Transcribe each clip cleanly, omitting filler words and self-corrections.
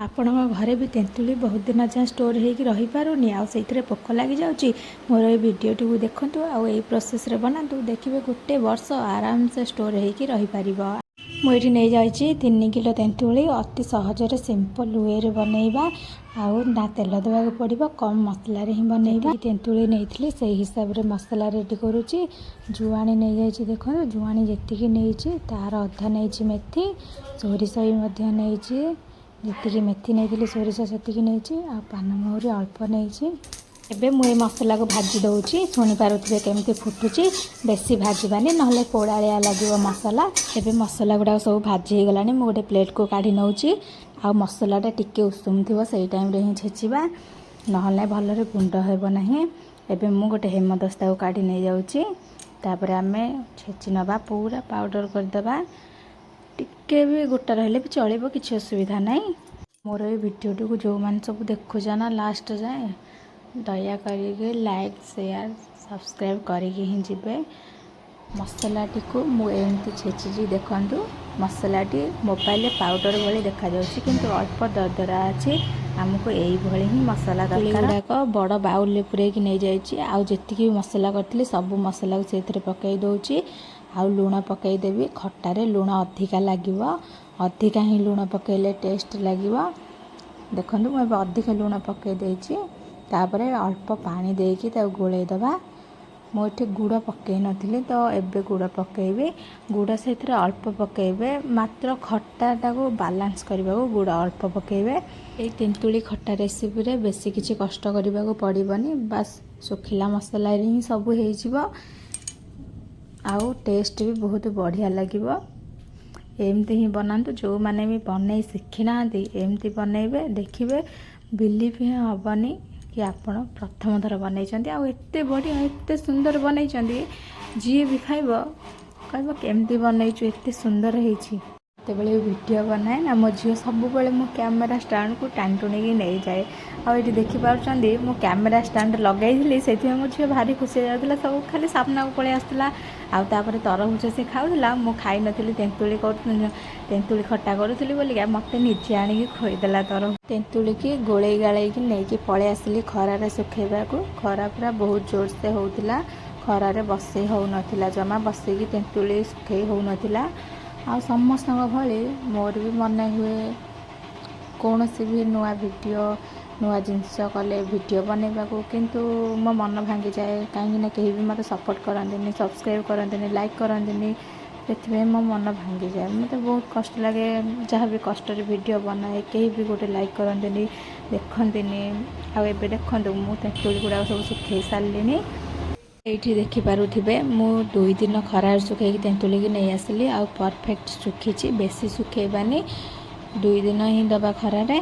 ଆପଣଙ୍କ ଘରେ ବି ତେନ୍ତୁଳି ବହୁତ ଦିନ ଯାଏଁ ଷ୍ଟୋର୍ ହେଇକି ରହିପାରୁନି ଆଉ ସେଇଥିରେ ପୋକ ଲାଗିଯାଉଛି? ମୋର ଏଇ ଭିଡ଼ିଓଟିକୁ ଦେଖନ୍ତୁ ଆଉ ଏଇ ପ୍ରୋସେସ୍ରେ ବନାନ୍ତୁ। ଦେଖିବେ, ଗୋଟେ ବର୍ଷ ଆରାମସେ ଷ୍ଟୋର୍ ହେଇକି ରହିପାରିବ। ମୁଁ ଏଇଠି ନେଇଯାଇଛି 3 କିଲୋ ତେନ୍ତୁଳି। ଅତି ସହଜରେ ସିମ୍ପଲ୍ ୱେରେ ବନେଇବା ଆଉ ନା ତେଲ ଦେବାକୁ ପଡ଼ିବ, କମ୍ ମସଲାରେ ହିଁ ବନେଇବା। ତେନ୍ତୁଳି ନେଇଥିଲି, ସେଇ ହିସାବରେ ମସଲା ରେଡ଼ି କରୁଛି। ଜୁଆଣି ନେଇଯାଇଛି। ଦେଖନ୍ତୁ, ଜୁଆଣି ଯେତିକି ନେଇଛି, ତାର ଅଧା ନେଇଛି ମେଥି। ସୋରିଷ ବି ମଧ୍ୟ ନେଇଛି। ଯେତିକି ମେଥି ନେଇଥିଲି, ସୋରିଷ ସେତିକି ନେଇଛି। ଆଉ ପାନମହୁରି ଅଳ୍ପ ନେଇଛି। ଏବେ ମୁଁ ଏ ମସଲାକୁ ଭାଜି ଦେଉଛି। ଶୁଣିପାରୁଥିବେ କେମିତି ଫୁଟୁଛି। ବେଶୀ ଭାଜିବାନି, ନହେଲେ ପୋଡ଼ାଳିଆ ଲାଗିବ ମସଲା। ଏବେ ମସଲା ଗୁଡ଼ାକ ସବୁ ଭାଜି ହେଇଗଲାଣି। ମୁଁ ଗୋଟେ ପ୍ଲେଟ୍କୁ କାଢ଼ି ନେଉଛି। ଆଉ ମସଲାଟା ଟିକେ ଉଷୁମ ଥିବ, ସେଇ ଟାଇମ୍ରେ ହିଁ ଛେଚିବା, ନହେଲେ ଭଲରେ ଗୁଣ୍ଡ ହେବ ନାହିଁ। ଏବେ ମୁଁ ଗୋଟେ ହେମଦସ୍ତାକୁ କାଢ଼ି ନେଇଯାଉଛି। ତାପରେ ଆମେ ଛେଚି ନେବା, ପୁରା ପାଉଡ଼ର କରିଦେବା। ଟିକେ ବି ଗୋଟା ରହିଲେ ବି ଚଳିବ, କିଛି ଅସୁବିଧା ନାହିଁ। ମୋର ଏଇ ଭିଡ଼ିଓଟିକୁ ଯେଉଁମାନେ ସବୁ ଦେଖୁଛ ନା ଲାଷ୍ଟ ଯାଏଁ, ଦୟା କରିକି ଲାଇକ୍, ସେୟାର, ସବସ୍କ୍ରାଇବ୍ କରିକି ହିଁ ଯିବେ। ମସଲାଟିକୁ ମୁଁ ଏମିତି ଛେଚିଛି। ଦେଖନ୍ତୁ, ମସଲାଟି ମୋବାଇଲରେ ପାଉଡ଼ର ଭଳି ଦେଖାଯାଉଛି, କିନ୍ତୁ ଅଳ୍ପ ଦରଦରା ଅଛି। ଆମକୁ ଏଇଭଳି ହିଁ ମସଲା ଦରକାର। ଗୁଡ଼ାକ ବଡ଼ ବାଉଲରେ ପୂରେଇକି ନେଇଯାଇଛି। ଆଉ ଯେତିକି ବି ମସଲା କରିଥିଲି, ସବୁ ମସଲାକୁ ସେଇଥିରେ ପକାଇ ଦେଉଛି। ଆଉ ଲୁଣ ପକାଇଦେବି। ଖଟାରେ ଲୁଣ ଅଧିକା ଲାଗିବ। ଅଧିକା ହିଁ ଲୁଣ ପକାଇଲେ ଟେଷ୍ଟ ଲାଗିବ। ଦେଖନ୍ତୁ, ମୁଁ ଏବେ ଅଧିକ ଲୁଣ ପକାଇ ଦେଇଛି। ତାପରେ ଅଳ୍ପ ପାଣି ଦେଇକି ତାକୁ ଗୋଳେଇ ଦେବା। ମୁଁ ଏଠି ଗୁଡ଼ ପକାଇ ନଥିଲି, ତ ଏବେ ଗୁଡ଼ ପକାଇବି। ଗୁଡ଼ ସେଥିରେ ଅଳ୍ପ ପକାଇବେ, ମାତ୍ର ଖଟାଟାକୁ ବାଲାନ୍ସ କରିବାକୁ ଗୁଡ଼ ଅଳ୍ପ ପକାଇବେ। ଏଇ ତେନ୍ତୁଳି ଖଟା ରେସିପିରେ ବେଶୀ କିଛି କଷ୍ଟ କରିବାକୁ ପଡ଼ିବନି। ବାସ୍, ଶୁଖିଲା ମସଲାରେ ହିଁ ସବୁ ହେଇଯିବ ଆଉ ଟେଷ୍ଟ ବି ବହୁତ ବଢ଼ିଆ ଲାଗିବ। ଏମିତି ହିଁ ବନାନ୍ତୁ। ଯେଉଁମାନେ ବି ବନେଇ ଶିଖିନାହାନ୍ତି, ଏମିତି ବନେଇବେ, ଦେଖିବେ ବିଲିଭ୍ ହିଁ ହେବନି କି ଆପଣ ପ୍ରଥମ ଥର ବନେଇଛନ୍ତି ଆଉ ଏତେ ବଢ଼ିଆ, ଏତେ ସୁନ୍ଦର ବନେଇଛନ୍ତି। ଯିଏ ବି ଖାଇବ କହିବ, "କେମିତି ବନେଇଛୁ? ଏତେ ସୁନ୍ଦର ହେଇଛି।" ଯେତେବେଳେ ଭିଡ଼ିଓ ବନାଏ ନା, ମୋ ଝିଅ ସବୁବେଳେ ମୋ କ୍ୟାମେରା ଷ୍ଟାଣ୍ଡକୁ ଟାଣି ଟୁଣିକି ନେଇଯାଏ। ଆଉ ଏଇଠି ଦେଖିପାରୁଛନ୍ତି, ମୁଁ କ୍ୟାମେରା ଷ୍ଟାଣ୍ଡ ଲଗାଇଥିଲି, ସେଥିପାଇଁ ମୋ ଝିଅ ଭାରି ଖୁସି ହେଇଯାଉଥିଲା। ସବୁ ଖାଲି ସାମ୍ନାକୁ ପଳେଇ ଆସୁଥିଲା। ଆଉ ତାପରେ ତରଭୁଜ ସେ ଖାଉଥିଲା। ମୁଁ ଖାଇନଥିଲି, ତେନ୍ତୁଳି ଖଟା କରୁଥିଲି ବୋଲିକା ମୋତେ ନିଜେ ଆଣିକି ଖୋଇଦେଲା ତରଭୁଜ। ତେନ୍ତୁଳିକି ଗୋଳେଇ ଗାଳେଇକି ନେଇକି ପଳେଇ ଆସିଲି ଖରାରେ ଶୁଖେଇବାକୁ। ଖରା ପୁରା ବହୁତ ଜୋରସେ ହେଉଥିଲା। ଖରାରେ ବସେଇ ହେଉନଥିଲା, ଜମା ବସେଇକି ତେନ୍ତୁଳି ଶୁଖେଇ ହେଉନଥିଲା। ଆଉ ସମସ୍ତଙ୍କ ଭଳି ମୋର ବି ମନେ ହୁଏ, କୌଣସି ବି ନୂଆ ଭିଡ଼ିଓ, ନୂଆ ଜିନିଷ କଲେ ଭିଡ଼ିଓ ବନେଇବାକୁ, କିନ୍ତୁ ମୋ ମନ ଭାଙ୍ଗିଯାଏ। କାହିଁକିନା କେହି ବି ମୋତେ ସପୋର୍ଟ କରନ୍ତିନି, ସବସ୍କ୍ରାଇବ୍ କରନ୍ତିନି, ଲାଇକ୍ କରନ୍ତିନି। ସେଥିପାଇଁ ମୋ ମନ ଭାଙ୍ଗିଯାଏ। ମୋତେ ବହୁତ କଷ୍ଟ ଲାଗେ। ଯାହା ବି କଷ୍ଟରେ ଭିଡ଼ିଓ ବନାଏ, କେହି ବି ଗୋଟେ ଲାଇକ୍ କରନ୍ତିନି, ଦେଖନ୍ତିନି। ଆଉ ଏବେ ଦେଖନ୍ତୁ, ମୁଁ ତେନ୍ତୁଳି ଗୁଡ଼ାକ ସବୁ ଶୁଖେଇ ସାରିଲିଣି। ଏଇଠି ଦେଖିପାରୁଥିବେ, ମୁଁ 2 ଦିନ ଖରାରେ ଶୁଖେଇକି ତେନ୍ତୁଳିକି ନେଇ ଆସିଲି ଆଉ ପରଫେକ୍ଟ ଶୁଖିଛି। ବେଶୀ ଶୁଖେଇବାନି, 2 ଦିନ ହିଁ ଦେବା ଖରାରେ।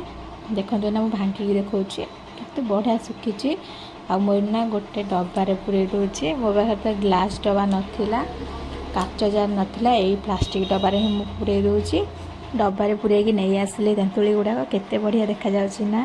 ଦେଖନ୍ତୁ ନା, ମୁଁ ଭାଙ୍ଗିକି ଦେଖାଉଛି କେତେ ବଢ଼ିଆ ଶୁଖିଛି। ଆଉ ମୁଁ ନା ଗୋଟେ ଡବାରେ ପୂରେଇ ଦେଉଛି। ମୋ ପାଖରେ ତ ଗ୍ଲାସ୍ ଡବା ନଥିଲା, କାଚ ଜାର୍ ନଥିଲା, ଏଇ ପ୍ଲାଷ୍ଟିକ୍ ଡବାରେ ହିଁ ମୁଁ ପୂରେଇ ଦେଉଛି। ଡବାରେ ପୂରେଇକି ନେଇ ଆସିଲି ତେନ୍ତୁଳି ଗୁଡ଼ାକ। କେତେ ବଢ଼ିଆ ଦେଖାଯାଉଛି ନା?